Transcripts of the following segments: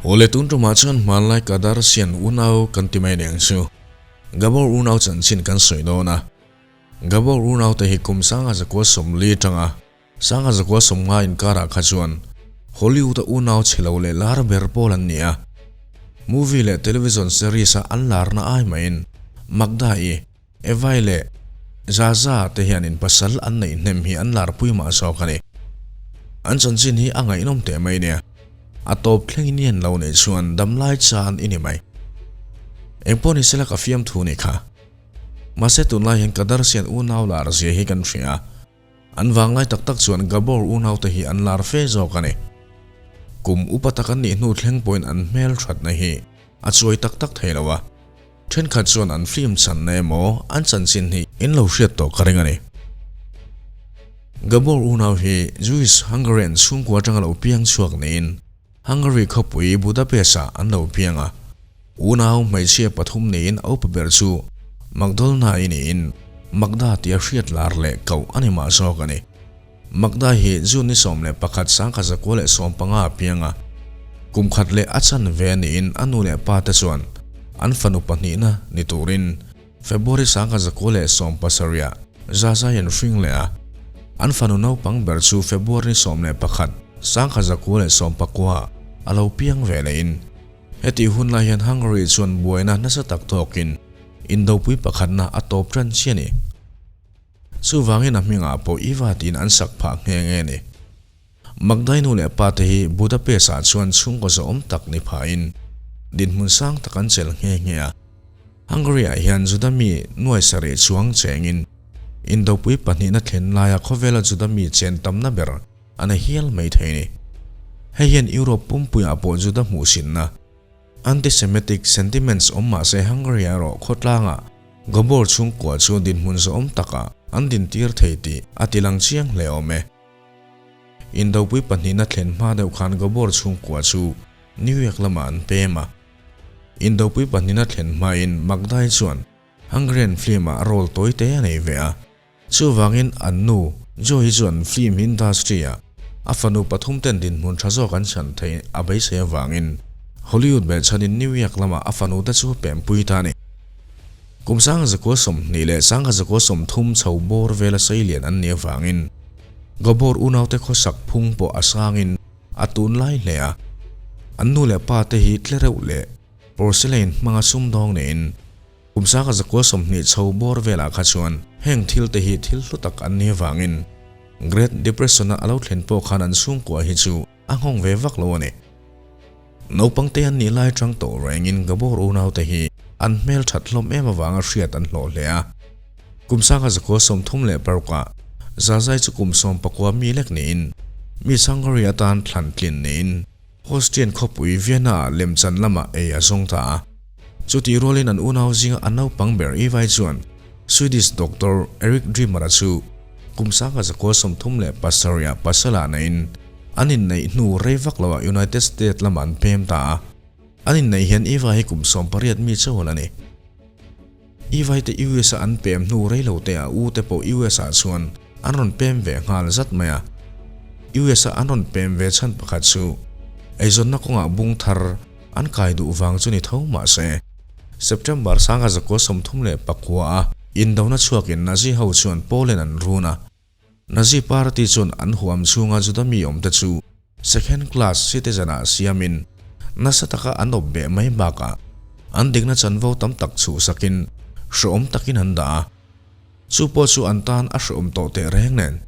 Awle tun tumah chuan hmanlai Kardashian unau kan ti mai aniang chu. Gabor unau chanchin kan sawi dawn a. Gabor unau te hi kum 1940 atanga 1950 inkarah kha chuan Hollywood-a unau chhe lo leh lar ber pawl an ni a. Movie leh television series-a an larna ai maiin Magda-i, Evai leh Zaza te hianin pasal an neih hnem hi an larpui mah zawk a ni. An chanchin hi a ngaihnawm teh mai nia. A tawp thlengin i en lo nih chuan damlai chan i ni mai. Engpawh ni sela ka fiamthu ni kha. Mahse tunlai hian Kardashian unau lar zia hi kan hria a. An vanglai tak tak chuan Gabor unaute hi an lar fe zawk a ni. Kum upa tak an nih hnu thleng pawhin an hmel thatna hi a chuai tak tak thei lo a. Thenkhat chuan an film channa emaw an chanchin hi in lo hriat tawh ka ring a ni. Gabor unau hi Jewish Hungarian chhungkua atanga lo piang chhuak niin Hungary khawpui Budapest-ah an lo piang a. Unau hmeichhia pathum niin a upa ber chu Magdolna-i niin Magda tia hriat lar leh koh a ni mah zawk a ni. Magda hi June ni 11 1915 a piang a, kum khat leh a chanve niin a nu leh pa te chuan an fanu pahnihna ni turin February 1917 ah Zazai an hring leh a, an fanu naupang ber chu February ni 11 1919 ah a lo piang ve lehin hetih hun lai hian Hungary chuan buaina nasa tak tawkin indopui pakhatna a tawp tan chiah a ni. Chuvangin a hmingah pawh Iva tiin an sak phah nghe nghe a ni. Magdai nu leh pa te hi Budapest-ah chuan chhungkaw zawhawm tak ni phahin dinhmun sang tak an chelh nghe nghe a. Hungary-ah hian Juda mi nuai sarih chuang chengin indopui pahnihna thlen laia khawvela Juda mi chen tamna ber a na hial mai thei a ni. Hei hian Europe pumpuiah pawh Juda hmuhsinna, Anti-Semitic sentiments awm mah se Hungary erawh khawtlangah Gabor chhungkua chu dinhmun zawhawm takah an dintir thei tih a tilang chiang hle awm e. Indopui pahnihna thlen hma deuh khan Gabor chhungkua chu New York lamah an pem a. Indopui pahnihna thlen hmain Magdai chuan Hungarian film-ah role tawi te a nei ve a. Chuvangin an nu, Joy chuan film industry-ah a fanu pathum ten dinhmun tha zawk an chhan theih a beisei avangin Hollywood beh chhanin New York lamah a fanu te chu pempui ta a ni. Kum 1920 leh 1930 chho bawr vela seilian an nih avangin Gabor unaute khawsak phung pawh a sangin a tunlai hle a. An nu leh pa te hi tlereuh leh porcelain hmanga sumdawng niin Kum 1920 chho bawr velah kha chuan heng thil te hi thil hlu tak an nih avangin Great Depression-a a lo thlen pawh khan an chhungkua hi chu a nghawng ve vak lo a ni. Naupang te an nih lai atang tawh rengin Gabor unaute hi an hmel that hlawm em avanga hriat an hlawh hle a. Kum 1936 ah Zazai chu kum 19 mi lek niin Miss Hungary atan thlan tlin niin Austrian khawpui Vienna-ah lemchan lamah ei a zawng ta a. Chutih rualin an unau zinga a naupang ber Ivai chuan Swedish doctor Erik Dreamer-a chu kum 1937 ah pasal ah neihin an inneih hnu rei vak loah United States lamah an pem ta a. An inneih hian Ivai hi kum 18 mi chauh a la ni. Ivai te US a an pem hnu rei lo te ah u te pawh US ah chuan an rawn pem ve nghal zat mai a. US a an rawn pem ve chhan pakhat chu eizawnna kawngah bung thar An kai duh vang chu ni tho mah se, September 1939 a indona chhuakin Nazi ho chuan Poland an run a. Nazi party chuan an huam chhunga Juda mi awmte chu second class citizen ah siamin nasa taka an awp beh mai bakah an dikna chanvo tam tak chhuhsakin hreawm takin an dah a. Chu pawh chu an tan a hreawm tawh teh reng nen,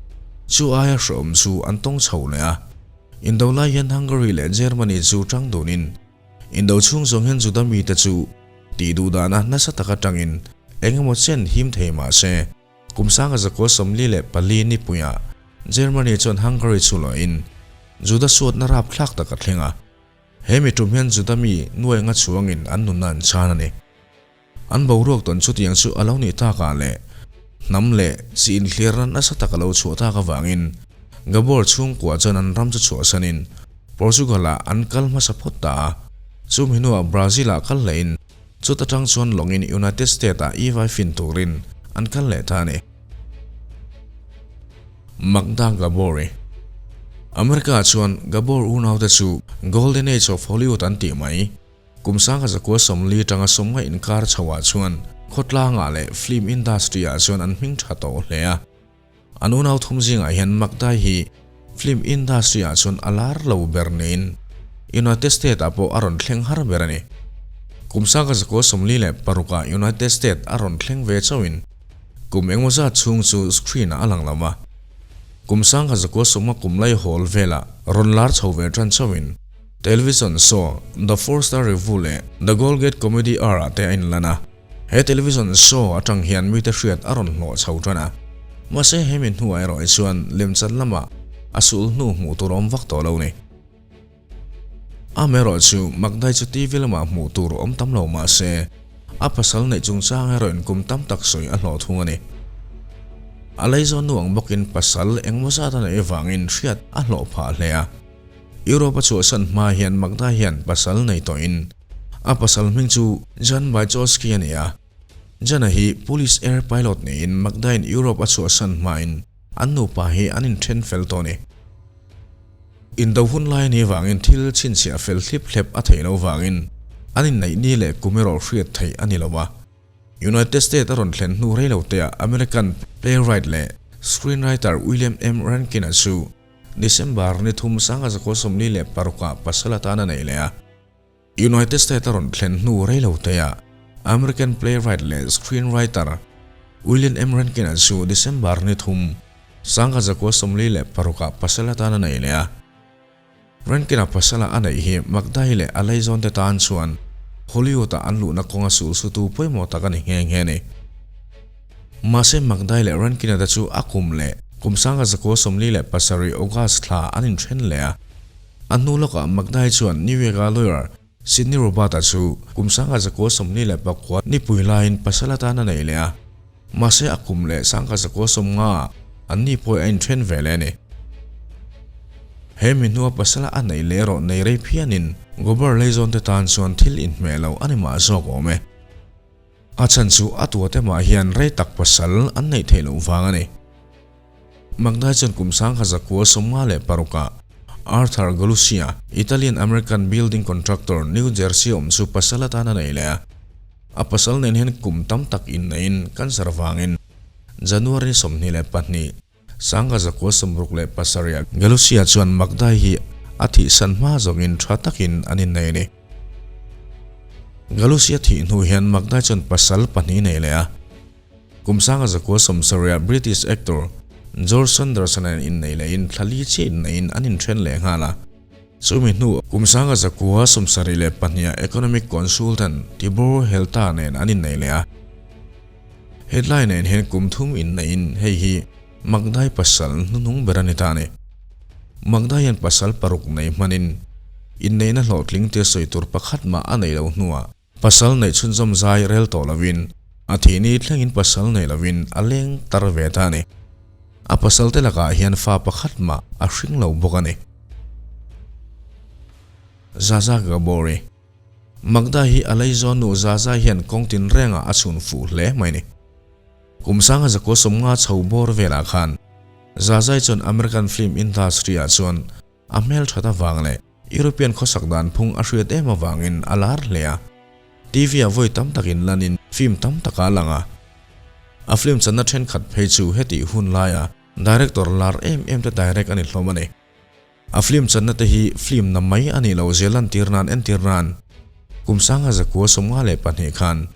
chu aia hreawm chu an tawng chho leh a. Indo lai hian Hungary leh Germany chu tang dunin, indo chhung zawng hian Juda mite chu tih duh dana nasa taka tangin eng emaw chen him thei mah se, kum 1944 nipuiah Germany chuan Hungary chu luahin Juda suatna rapthlak tak a thleng a. He mi tum hian Juda mi nuai nga chuangin an nunna an chan a ni. An boruak tawn chutiang chu a lo nih takah leh hnam leh chi inhliarna nasa tak a lo chhuah tak avangin Gabor chhungkua chuan an ram chu chhuahsanin Portugal-ah an kal hmasa phawt ta a. Chumi hnuah Brazil-ah kal lehin chuta tang chuan lawngin United States-ah i vai fin turin an kal leh ta a ni. Magda Gabor-i. America chuan Gabor unaute chu Golden Age of Hollywood an tih mai. Kum 1940 atanga 50 inkar chhoah chuan khawtlangah leh film industry-ah chuan an hming tha tawh hle a. An unau thum zingah hian Magdai hi film industry-ah chuan a lar lo ber niin United States-ah pawh a rawn thleng har ber a ni. Kum 1946-ah United States a rawn thleng ve chauhin kum engmaw zat chhung chu screen-ah a lang lo va. Kum 1950 kum lai hawl velah rawn lar chho ve tan chauhin television show The Four Star Revue leh The Goldgate Comedy Hour-ah te a inlan a. He television show atang hian mite hriat a rawn hlawh chho tan a, mahse hemi hnuah erawh hi chuan lemchan lamah a sul hnu hmuh tur awm vak tawh lo ni. Amaherawh chu Magdai chu TV lamah hmuh tur awm tam lo mahse a pasal neih chungchang erawhin kum tam tak sawi a hlawh thung a ni. A leizawn nu ang bawkin pasal engmaw zat a neih avangin hriat a hlawh phah hle a. Europe a chhuahsan hma hian Magda hian pasal nei tawhin a pasal hming chu Jan Bajowski a ni a. Jan-a hi Polish air pilot niin Magda-in Europe a chhuahsan hmain an nupa hi an inthen fel tawh a ni. Indo hun lai ni vangin thil chhinchhiah fel thlip thlep a theih loh vangin an inneih ni leh kum erawh hriat theih a ni lo a. United States a rawn thlen hnu rei lo teah American playwright leh screenwriter William M. Rankin-a chu December ni thum 1946-ah pasal atan a nei leh a. United States a rawn thlen hnu rei lo teah American playwright leh screenwriter William M. Rankin-a chu December ni thum 1946-ah pasal atan a nei leh a. Rankin-a pasala a neih hi Magdai leh a laizawnte tan chuan Hollywood-ah an luhna kawnga sulsutu pawimawh tak a ni nghe nghe a ni. Mahse Magdai leh Rankin-a te chu a kum leh kum 1947 August thla an inthen leh a. A hnu lawkah Magdai chuan New York-a lawyer Sidney Robert-a chu kum 1949 nipui laiin pasal atan a nei leh a. Mahse a kum leh 1950-ah anni pawh a inthen ve leh a ni. He mi hnua pasala a neih leh erawh nei rei phianin Gobar leizawnte tan chuan thil inhmeh lo a ni mah zawk awm e. A chhan chu a tuate mah hian rei tak pasal an neih theih loh vang a ni. Magdai chuan kum 1956-ah Arthur Galusia, Italian-American building contractor New Jersey awm chu pasal atan a nei leh a. A pasal nen hian kum tam tak inneihin cancer vangin January 22, 1967 Galusia chuan Magdai hi a thihsan hma zawngin tha takin an innei a ni. Galusia thih hnu hian Magdai chuan pasal pahnih nei leh a. Kum 1970 British actor George Sanderson nen innei lehin thla li chiah inneiin an inthen leh nghal a. Chumi hnu kum 1972 economic consultant Tibor Helta nen an innei leh a. Hetlai nen hian kum thum inneiin hei hi Magdai pasal hnuhnung ber a ni ta a ni. Magdai hian pasal paruk nei hmanin inneihna hlawhtling tia sawi tur pakhat mah a nei lo hnuah pasal neih chhunzawm zai rel tawh lovin a thihni thlengin pasal nei lovin a leng tar ve ta a ni. A pasal te lakah hian fa pakhat mah a hring lo bawk a ni. Zaza Gabori Magda hi a leizawn nu Zaza hian kawng tinrengah a chhun fuh hle mai ni. Kum 1950 chho bawr velah khan Zazai chuan American film industry-ah chuan a hmelthat avang leh European khawsak dan phung a hriat em avangin a lar hle a. TV-ah vawi tam takin lanin film tam tak a lang a. A film channa thenkhat phei chu hetih hun laia director lar em em te direct a ni hlawm a ni. A film channa te hi film na mai a nih loh zia lantir nan entir nan kum 1952 khan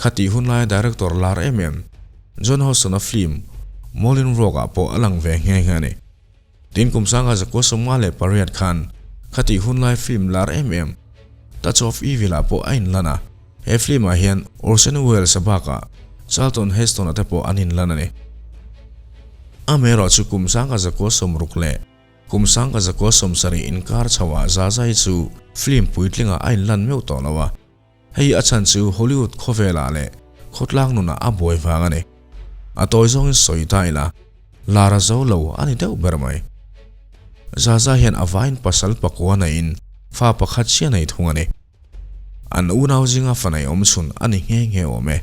khatih hun laia director lar em em John Huston-a film Moulin Rouge-ah pawh a lang ve nghe nghe a ni. Tin kum 1958 khan khatih hun lai film lar em em Touch of Evil-ah pawh a inlan a, he film-ah hian Orson Welles-a bakah Charlton Heston-a te pawh an inlan a ni. Amaherawh chu kum 1960 leh kum 1970 inkar chhoah Zazai chu film puitlingah a inlan meuh tawh lo a. Hei a chhan chu Hollywood khawvelah leh khawtlang nunah a buai vang a ni. A tawi zawngin sawi ta ila, lar a zo lo a ni deuh ber mai. Zaza hian a vain pasal pakua neiin fa pakhat chiah nei thung a ni. An unau zinga fa nei awm chhun a ni nghe nghe awm e.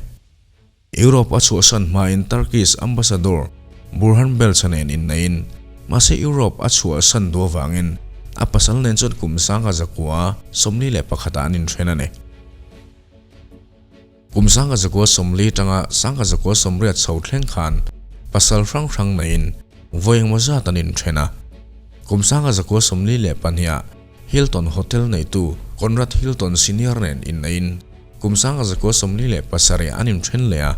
Europe a chhuahsan hmain Turkish ambassador Burhan Belcha nen inneiin Mahse Europe a chhuahsan duh avangin a pasal nen chuan kum sangha zakua 41 ah an inthen a ni. Kum 1940 atanga 1980 chho thleng khan pasal hrang hrang neiin vawi engmaw zat an inthen a. Kum 1942 ah Hilton Hotel neitu Conrad Hilton Senior nen inneiin kum 1947 ah an inthen leh a.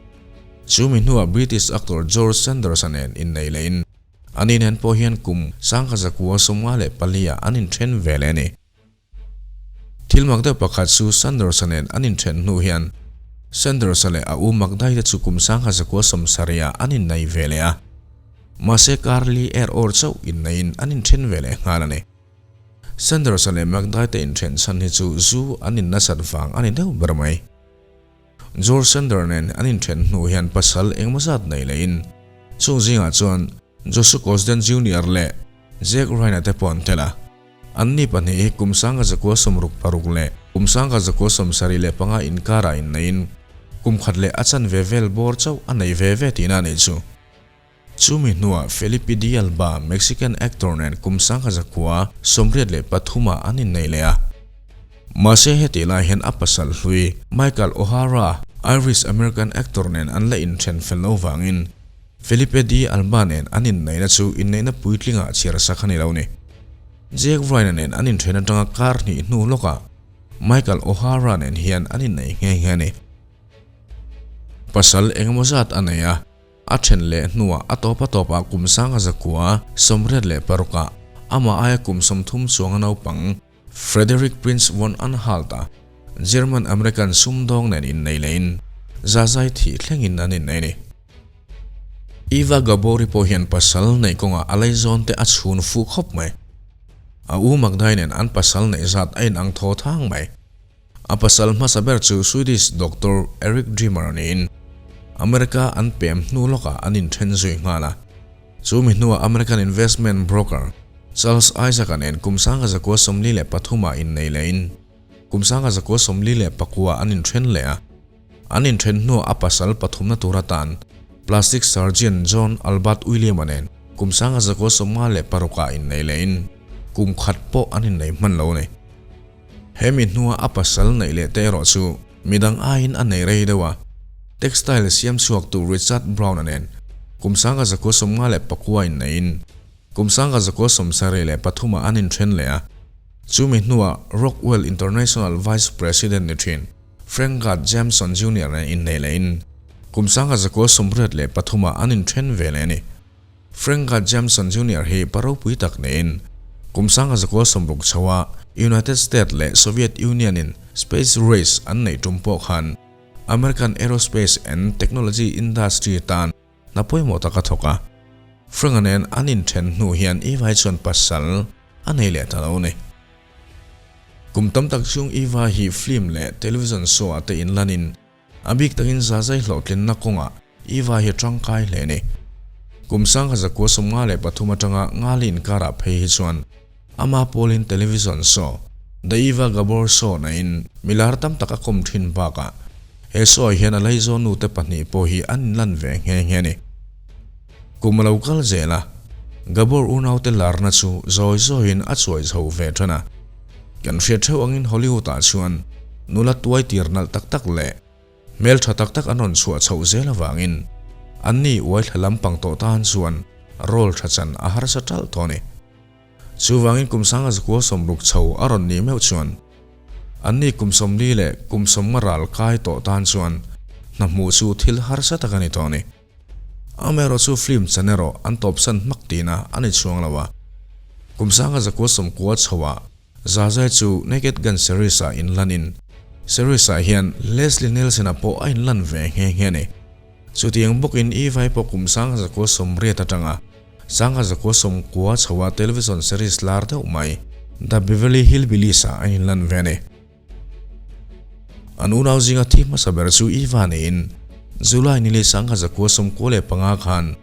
Chumi hnuah British actor George Sanders-a nen innei lehin ani nen pawh hian kum 1954 ah an inthen ve leh a ni. Thil mak deuh pakhat chu Sanders-a nen an inthen hnu hian Sanders-a leh a u Magda-i te chu kum 1970 ah an innei ve leh a. Mahse Carly er awr chauh inneiin an inthen ve leh nghal a ni. Sanders-a leh Magda-i te inthen chhan hi chu zu an in nasat vang a ni deuh ber mai. George Sanders nen an inthen hnu hian pasal engemaw zat nei lehin chung zingah chuan Joshua Cosden Junior leh Jack Ryan-a te pawh an tel a. Anni pahnih hi kum 1966 leh kum 1975 inkarah inneiin kum khat leh a chanve vel bawr chauh a nei ve ve tihna a nih chu. Chumi hnuah Felipe de Alba, Mexican actor nen kum 1983 ah an innei leh a. Mahse hetih lai hian a pasal hlui Michael O'Hara, Irish-American actor nen an la inthen fel lo vangin Felipe de Alba nen an inneihna chu inneihna puitlingah chhiar sak a ni lo ni. Jack Ryan-a nen an inthen atanga kar hnih hnu lawkah Michael O'Hara nen hian an innei nghe nghe a ni. Pasal engemaw zat a nei a. A then leh hnuah a tawp a tawpah kum 1986 ah amah aia kum 30 chuanga naupang Frederick Prince von Anhalt-a German-American sumdawng nen innei lehin zazai thih thlengin an innei a ni. Eva Gabor-i pawh hian pasal neih kawngah a laizawn te a chhun fuh khawp mai. A u Magdai nen an pasal neih zat a inang thaw thang mai. A pasal hmasa ber chu Swedish doctor Eric Dreamer niin America an pem hnu lawkah an inthen zui nghal a. Chu mi hnuah American investment broker Charles Isaac-a nen kum 1943 ah innei lehin kum 1949 ah an inthen leh a. An inthen hnuah a pasal pathumna tur atan plastic surgeon John Albert William-a nen kum 1956 ah innei lehin kum khat pawh an innei hman lo a ni. He mi hnua a pasal neih leh te erawh chu midang aiin a nei rei deuh a, textile siam chhuaktu Richard Brown-a nen kum 1954 inneiin kum 1973 ah an inthen leh a. Chu mi hnuah Rockwell International Vice President ni thin Frank Gard Jameson Junior nen innei lehin kum 1983 ah an inthen ve leh a ni. Frank Gard Jameson Junior hi pa ropui tak niin kum 1960 chhoa United States leh Soviet Union in space race an neih tum pawh khan American aerospace and technology industry tan hna pawimawh tak a thawk a. Frank-a nen an inthen hnu hian Eva hi chuan pasal a nei leh ta lo a ni. Kum tam tak chhung Eva hi film leh television show ah te inlanin A bik takin zazai hlawhtlinna kawngah Eva hi a tangkai hle a ni. Kum 1953 atanga Ngali inkarah phei hi chuan ama pawlin television show The Eva Gabor Show naiin milar tam tak a kawm thin bakah he show ah hian a laizawn nute pahnih pawh hi an inlan ve nghe nghe a ni. Kum a lo kal zel a, Gabor unaute larna chu zawi zawiin a chuai chho ve tan a. Kan hriat theuh angin Hollywood ah chuan nula tuai tir nalh tak tak leh hmeltha tak tak an rawn chhuah chhoh zel avangin anni uai thla lampang tawh tan chuan role tha chan a harsa talh tawh a ni. Chuvangin kum 1960 chho a rawn nih meuh chuan anni kum 40 leh kum 50 ral kai tawh tan chuan hna hmuh chu thil harsa tak a ni tawh a ni. Amaherawh chu film chan erawh an tawpsan hmak tihna a ni chhuang lo a. Kum 1990 chhoah Zazai chu Naked Gun series ah inlanin series ah hian Leslie Nielsen-a pawh a inlan ve nghe nghe a ni. Chutiang bawkin Eva-i pawh kum 1980 atanga 1990 chhoah television series lar deuh mai The Beverly Hillbillies ah a inlan ve a ni. An unau zinga thi hmasa ber chu Eva niin July ni leh 1995 khan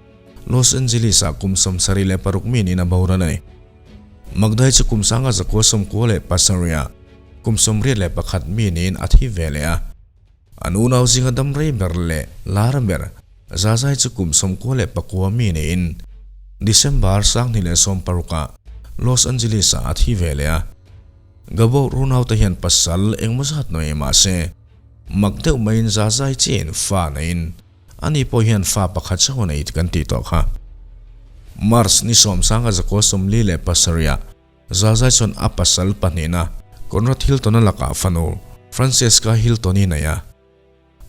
Los Angeles-ah kum 76 mi niin a boral a ni. Magdai chu kum 1997-ah kum 81 mi niin a thi ve leh a. An unau zinga dam rei ber leh lar ber Zazai chu kum 94 mi niin. December 2016 ah Los Angeles ah a thi ve leh a. Gabor unaute hian pasal engmaw zat nei mah se, mak deuh maiin zazai chiahin fa neiin ani pawh hian fa pakhat chauh a nei kan tih tawh kha. March ni sawmsanga zakua 47 ah Zazai chuan a pasal pahnihna Conrad Hilton-a lakah fanu Francesca Hilton-i nei a.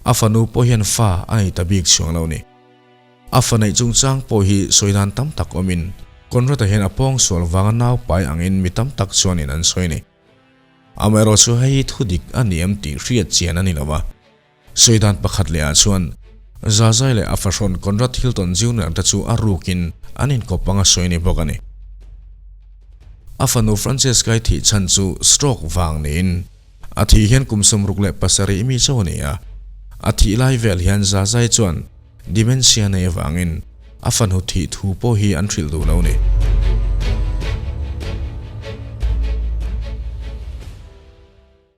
A fanu pawh hian fa a nei ta bik chhuang lo ni. A fa neih chungchang pawh hi sawi dan tam tak awmin Conrad-a hian a pawng sual vanga nau pai angin mi tam tak chuanin an sawi ni. Amaherawh chu hei hi thu dik a ni em tih hriat chian a ni lo a. Sawi dan pakhat leh ah chuan Zazai leh a fahrawn Conrad Hilton Junior te chu a rukin an inkawp anga sawi ni bawk a ni. A fanu Francesca-i thih chhan chu stroke vang niin A thih hian kum 67 mi chauh a ni a, a thih lai vel hian Zazai chuan dementia nei avangin a fanu thih thu pawh hi an hrilh duh lo ni.